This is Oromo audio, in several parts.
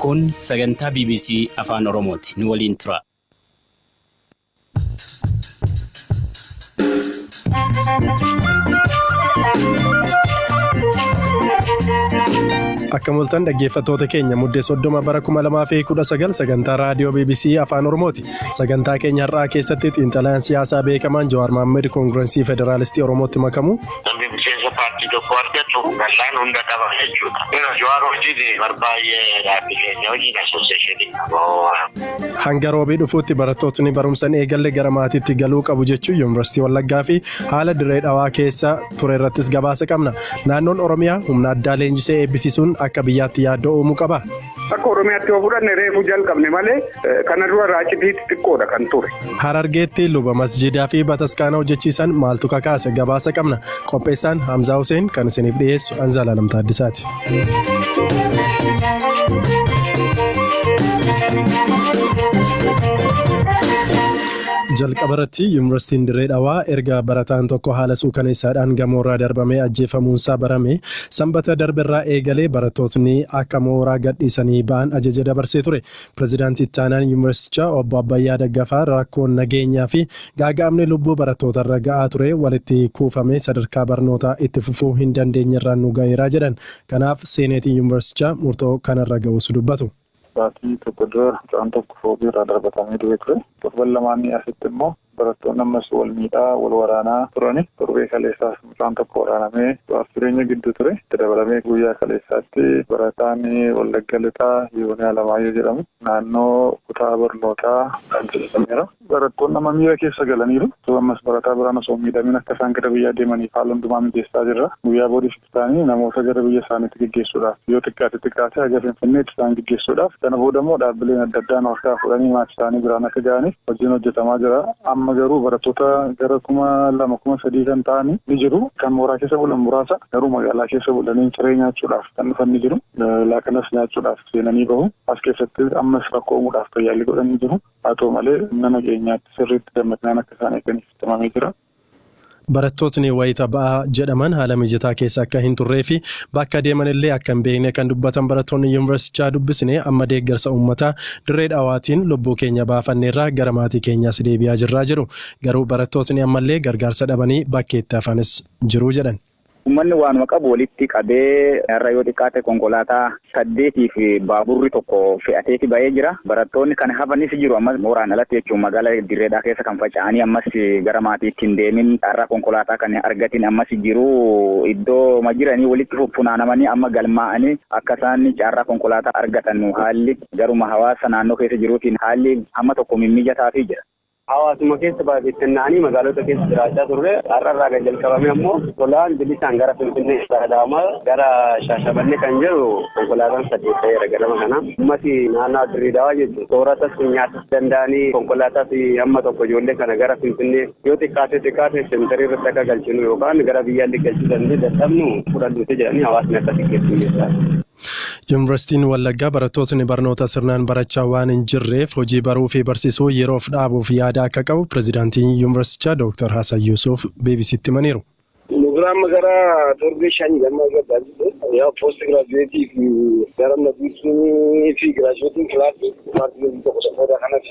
Kun sagantaa BBC Afaan Oromooti. Nu waliin tura. Akka mul'atan dhaggeeffattoota keenya, Muddee 30 bara 2019, sagantaa raadiyoo BBC Afaan Oromooti. Sagantaa keenya har'aa keessatti xiinxalaan siyaasaa beekamaan Jawaar Mohaammed Koongirensii Federaalistii Oromootti makamu. Namni miseensa paartii tokko argatu bal'aan hunda qaba jechuudha. Jawaar hojiin barbaay'ee dhaabbii keenya hojiin association qaba. Hanga Roobii dhufuutti barattootni barumsa hin eegalle gara maatiitti galuu qabu jechuun Yuunivarsiitii Wallaggaa fi haala Dirree Dhawaa keessa ture irrattis gabaasa qabna. Naannoon Oromiyaa humna addaa leenjisee eebbisiisuun akka biyyaatti yaaddoo uumuu qaba. Akka Oromiyaatti yoo fudhanne, reefu jalqabne malee kana dura raacitii xixiqqoodha kan ture. Harargeetti luba masjiidaa fi bataskaana hojjechiisan maaltu kakaase? Gabaasa qabna. Qopheessaan Hamzaa Hussein, kan isiniif dhiyeessu Anzaalaa Lamtaaddisaati. Jalqaba irratti, Yuunivarsiitiin Dirree Dhawaa erga barataan tokko haala suukaneessaadhaan gamoorraa darbamee ajjeefamuunsaa barame Sanbata darberraa eegalee barattootni akka mooraa gadhiisanii ba'an ajaja dabarsee ture. Pireezidaantii ittaanaan yuunivarsiitichaa Obbo Abbayyaa Daggafaa rakkoon nageenyaa fi gaaga'amni lubbuu barattootarra ga'aa ture walitti kuufamee sadarkaa barnootaa itti fufuu hin dandeenyerraan nu ga'eeraa jedhan. Kanaaf seeneetiin yuunivarsiitichaa murtoo kanarra ga'uus dubbatu. Baatii tokko dura mucaan tokko fooqii irraa darbatamee du'e ture. Torban lamaanii asitti immoo barattoonni ammas wal miidhaa, wal waraanaa turani. Torbee kaleessaas mucaan tokko waraanamee du'aaf jireenya gidduu ture. Itti dabalamee guyyaa kaleessaatti barataan Wallagga Lixaa Yoonii Alamaayyoo jedhamu naannoo kutaa barnootaa ajjeefameera. Barattoonni amma miira keessa galaniiru. Ammas barataa biraan osoo hin miidhamin akka isaan gara biyyaa deemaniif haala hundumaa mijeessaa jirra. Guyyaa boodiif isaanii namoota gara biyya isaaniitti geggeessuudhaaf, yoo xiqqaate xiqqaate haga Finfinneetti isaan geggeessuudhaaf, sana booda immoo dhaabbileen adda addaa nu harkaa fuudhanii maatii isaanii biraan akka ga'aniif hojiin hojjetamaa jira. Amma garuu barattoota gara 2000, 3000 kan ta'anii ni jiru. Kan mooraa keessa bulan muraasa, garuu magaalaa keessa bulanii ciree nyaachuudhaaf kan dhufan ni jiru. Laaqanas nyaachuudhaaf seenanii bahu. As keessatti ammas rakkoo uumuudhaaf tajaajilli godhan ni jiru. Haa ta'u malee, humna nageenyaatti sirriitti dammaqinaan akka isaan eeganiif himamee jira. Barattootni wayita ba'aa jedhaman haala mijataa keessa akka hin turree fi bakka deeman illee akka hin beekne kan dubbatan barattoonni yuunivarsiitichaa dubbisne, amma deeggarsa uummataa Dirree Dhawaatiin lubbuu keenya baafanneerraa gara maatii keenyaas deebi'aa jirraa jedhu. Garuu barattootni ammallee gargaarsa dhabanii bakkeetti hafanis jiru jedhan. Uummanni waanuma qabu walitti qabee har'a yoo xiqqaate konkolaataa saddeetii fi baaburri tokko fe'ateeti ba'ee jira. Barattoonni kan hafanis jiru, ammas mooraan alatti jechuun magaalaa Dirreedhaa keessa kan faca'anii ammas gara maatiitti hin deemin, har'a konkolaataa kan argatin ammas jiru. Iddoo jiranii walitti funaanamanii amma galmaa'anii akka isaan carraa konkolaataa argatan haalli garuma hawaasa naannoo keessa jiruutiin haalli hamma tokko mimmijataafii jira. Hawaasuma keessa bittinnaa'anii magaalota keessa jiraachaa turre. Har'arraa kan jalqabame ammoo tolaan bilisaan gara Finfinnee, Adaamaa, gara Shaashamannee kan jiru konkolaataan saddeet ta'eera ganama kana. Ummati naannoo Dirree Dawaa jechuun sooratas nyaatas danda'anii konkolaataas hamma tokko ijoollee kana gara Finfinnee yoo xiqqaate xiqqaate seentarii irratti akka galchinu yookaan gara biyyaallee galchuu dandeenye dadhabnu fudhannuuti jedhanii hawaasni akkasii keessummeessaa. Yuunivarsiitiin Wallaggaa barattootni barnoota sirnaan barachaa waan hin jirreef hojii baruu fi barsiisuu yeroof dhaabuuf yaada akka qabu pireezidaantiin yuunivarsiitichaa Dooktar Hasan Yuusuf BBCtti himaniiru. Nu bira amma gara torbee shanii amma gaddaa jiru. Yaa post graduate fi gara medicine fi graduate class department tokko tokkodha. Kanas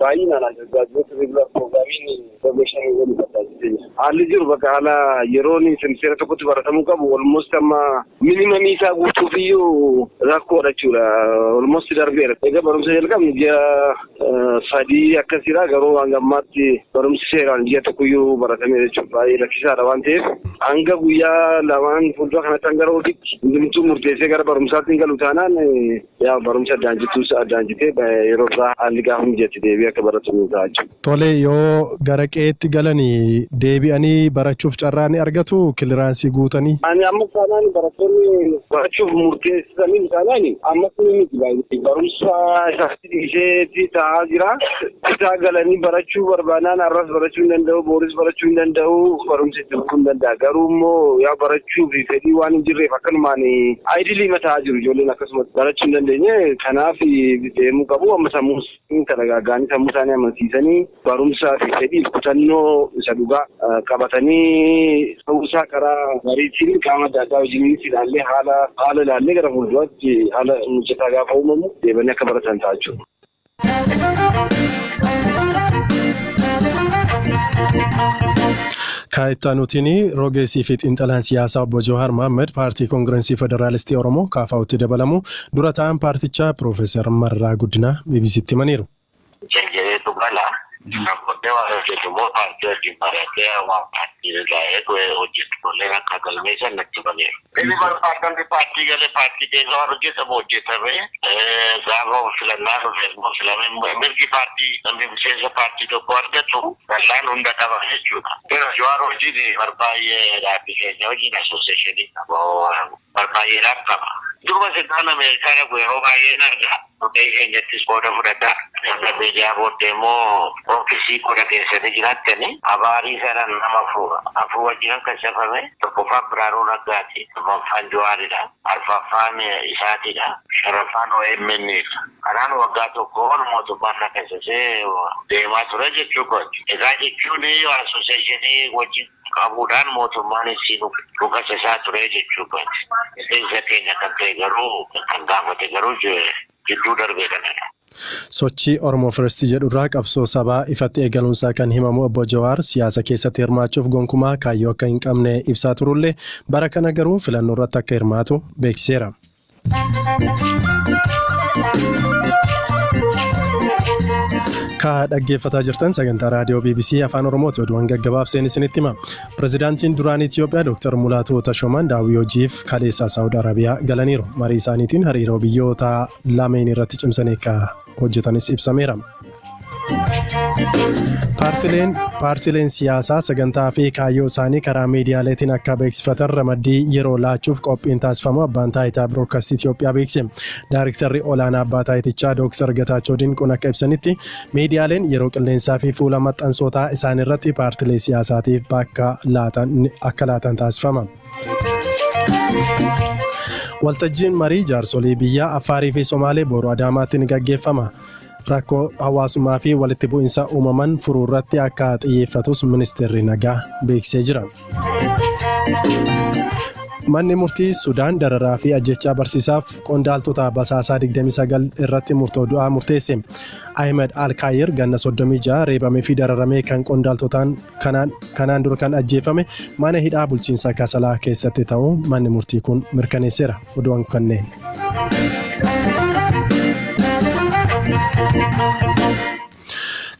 baay'inaan undergraduate regular programming torbee shanii waliin gaddaa jiru. Haalli jiru bakka haala yeroon semesteera tokkotti baratamuu qabu almost amma minimum isaa guutuuf iyyuu rakkoodha jechuudha. Almost darbeera. Egaa barumsa jalqabni ji'a 3 akkasiidha, garuu hanga ammaatti barumsi seeraan ji'a tokkoyyuu baratamee jechuudha. Baay'ee rakkisaadha waan ta'eef, hanga guyyaa lamaan fuuldura kanatti, hanga roobitti hundumtuu murteessee gara barumsaatti hin galu taanaan, yaa barumsa addaan jittuus addaan jitee yeroo biraa haalli gaafa mijate deebi'ee akka baratu nu ta'a jechuudha. Tole, yoo gara qe'eetti galanii deebi'anii barachuuf carraa ni argatu clearance guutanii? Ani amma taanaan barattoonni barachuuf murteessanii taanaan ammas ni miti, baay'ee barumsa isaatti dhiiseetti taa'aa jira. Kutaa galanii barachuu barbaadnaan har'as barachuu hin danda'u, booris barachuu hin danda'u, barumsi itti fufuu hin danda'a. Garuu immoo yaa barachuu fi fedhii waan hin jirreef akkanumaan idle mataa jiru ijoolleen, akkasumas barachuu hin dandeenye. dandeenye. Kanaaf deemuu qabu. Amma sammuu taragaaggaanii sammuu isaanii amansiisanii barumsaa fi fedhii kutannoo isa dhugaa qabatanii ta'uusaa karaa mariitiin qaama adda addaa wajjiniis ilaallee haala ilaallee gara fuulduraatti haala mijataa gaafa uumamu deebanii akka baratan ta'a jechuudha. Kaayittaanutiin rogeessii fi xiinxalaan siyaasaa obbo Johaar Mohaammed paartii Koongirensii Federaalistii Oromoo KFO'tti dabalamu dura ta'an paartichaa Piroofeesar Mararaa Guddinaa BBC'tti himaniiru. Jaljabeetu gala. Booddee waan hojjetu immoo paartii wajjin mari'atee waan paartii irraa hojjetu tolleen akka galmeessan natti himaniiru. Inni barbaadan paartii galee paartii keessa waan hojjetamu hojjetame gaafa filannaa dhufe immoo filamee mirgi paartii namni miseensa paartii tokko argatu bal'aan hunda qaba jechuudha. Jawaar hojiin barbaay'ee dhaabbii keenya hojiin asooseeshinii barbaay'eedhaaf qaba. Durba sirnaan Ameerikaa dhaqu yeroo baay'ee arga. Dhufee keenyattis qooda fudhata. Erga miidiyaa booddee immoo oofisii qooda keessatti jiraattani abaarii sanan nama afur wajjin kan shafame tokkoffaan Biraanuu Naggaati. Lammaffaan Jawaaridha. Arfaffaan Isaatiidha. Shanaffaan OMN'dha. Kanaan waggaa tokko ol mootummaan na keessasee deemaa ture jechuu kooti. Egaa jechuun asooseeshinii wajjin qabuudhaan mootummaan ittiin nu qasasaa ture jechuu kooti. Miseensa keenya kan ta'e garuu kan gaafate garuu jidduu darbee kanadha. Sochii Oromoo First jedhurraa qabsoo sabaa ifatti eegaluunsaa kan himamu obbo Jawaar siyaasa keessatti hirmaachuuf gonkumaa kaayyoo akka hin qabne ibsaa turullee bara kana garuu filannoo irratti akka hirmaatu beeksiseera. Ka dhaggeeffataa jirtan sagantaa raadiyoo BBC Afaan Oromooti. Oduuwwan gaggabaabseen isinitti hima. Pirezidaantiin duraan Itiyoophiyaa Dr. Mulaatuu Tashoomaan daawwii hojiif kaleessa Saawud Arabiyaa galaniiru. Marii isaaniitiin hariiroo biyyoota lameen irratti cimsanii akka hojjetanis ibsameera. Paartileen siyaasaa sagantaa fi kaayyoo isaanii karaa miidiyaaleetiin akka beeksifatan ramaddii yeroo laachuuf qophiin taasifamu abbaan taayitaa biroodkaastii Itiyoophiyaa beekse. Daayrektarri olaanaa abbaa taayitichaa Dooktar Gataachoo Dinquun akka ibsanitti miidiyaaleen yeroo qilleensaa fi fuula maxxansootaa isaan irratti paartilee siyaasaatiif bakka akka laatan taasifama. Waltajjiin marii jaarsolii biyyaa Affaarii fi Somaalee boru Adaamaatti ni gaggeeffama. Rakkoo hawaasummaa fi walitti bu'insa uumaman furuu irratti akka xiyyeeffatus ministeerri nagaa beeksisee jira. Manni murtii Sudaan dararaa fi ajjechaa barsiisaaf qondaaltota basaasaa 29 irratti murtoo du'aa murteesse. Ahmed Alkaayir ganna 36 reebamee fi dararamee kan qondaaltotaan kanaan dura kan ajjeefame mana hidhaa bulchiinsa Kasalaa keessatti ta'uu manni murtii kun mirkaneesseera. Oduuwwan kanneen.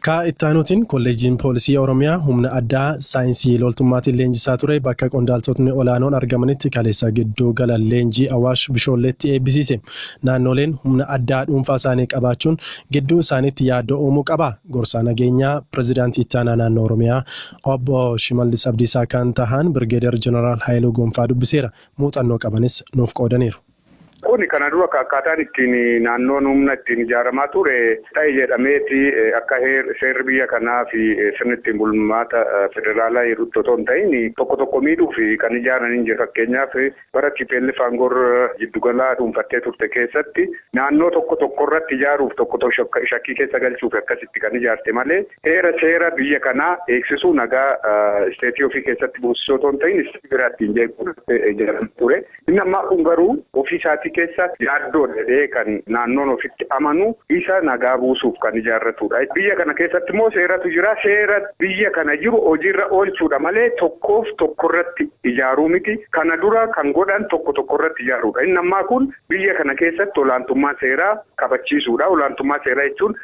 Kaa ittaanuutiin kolleejiin poolisii Oromiyaa humna addaa saayinsii loltummaatiin leenjisaa ture bakka qondaaltotni olaanoon argamanitti kaleessa gidduu gala leenjii Awaash Bishoolleetti eebbisiise. Naannoleen humna addaa dhuunfaa isaanii qabaachuun gidduu isaaniitti yaaddoo uumuu qaba. Gorsaa nageenyaa pirezidaantii ittaanaa naannoo Oromiyaa obbo Shimallis Abdiisaa kan tahan Birgeedar Jeneraal Haayiluu Gonfaa dubbiseera. Muuxannoo qabanis nuuf qoodaniiru. Kuni kana dura akkaataan ittiin naannoon humna ittiin ijaaramaa ture ta'e jedhameeti akka seerri biyya kanaa fi sirni ittiin bulmaata federaalaa yerootti otoo hin ta'in tokko tokko miidhuuf kan ijaaran hin jiru. Fakkeenyaaf bara TPLF aangoor jiddugalaa dhuunfattee turte keessatti naannoo tokko tokko irratti ijaaruuf tokko tokko shakkii keessa galchuuf akkasitti kan ijaarte malee heera seera biyya kanaa eegsisuu nagaa isteetii ofii keessatti buusisuu otoo hin ta'in isteetii biraa ittiin jeequun ijaaramee ture. Inni ammaa kun garuu ofii isaatii keessa yaaddoo jedhee kan naannoon ofitti amanu isa nagaa buusuuf kan ijaarratudha. Biyya kana keessatti immoo seeratu jira. Seera biyya kana jiru hojiirra oolchuudha malee tokkoof tokkorratti ijaaruu miti. Kana dura kan godhan tokko tokkorratti ijaaruudha. Inni ammaa kun biyya kana keessatti olaantummaa seeraa kabachiisuudha. Olaantummaa seeraa jechuun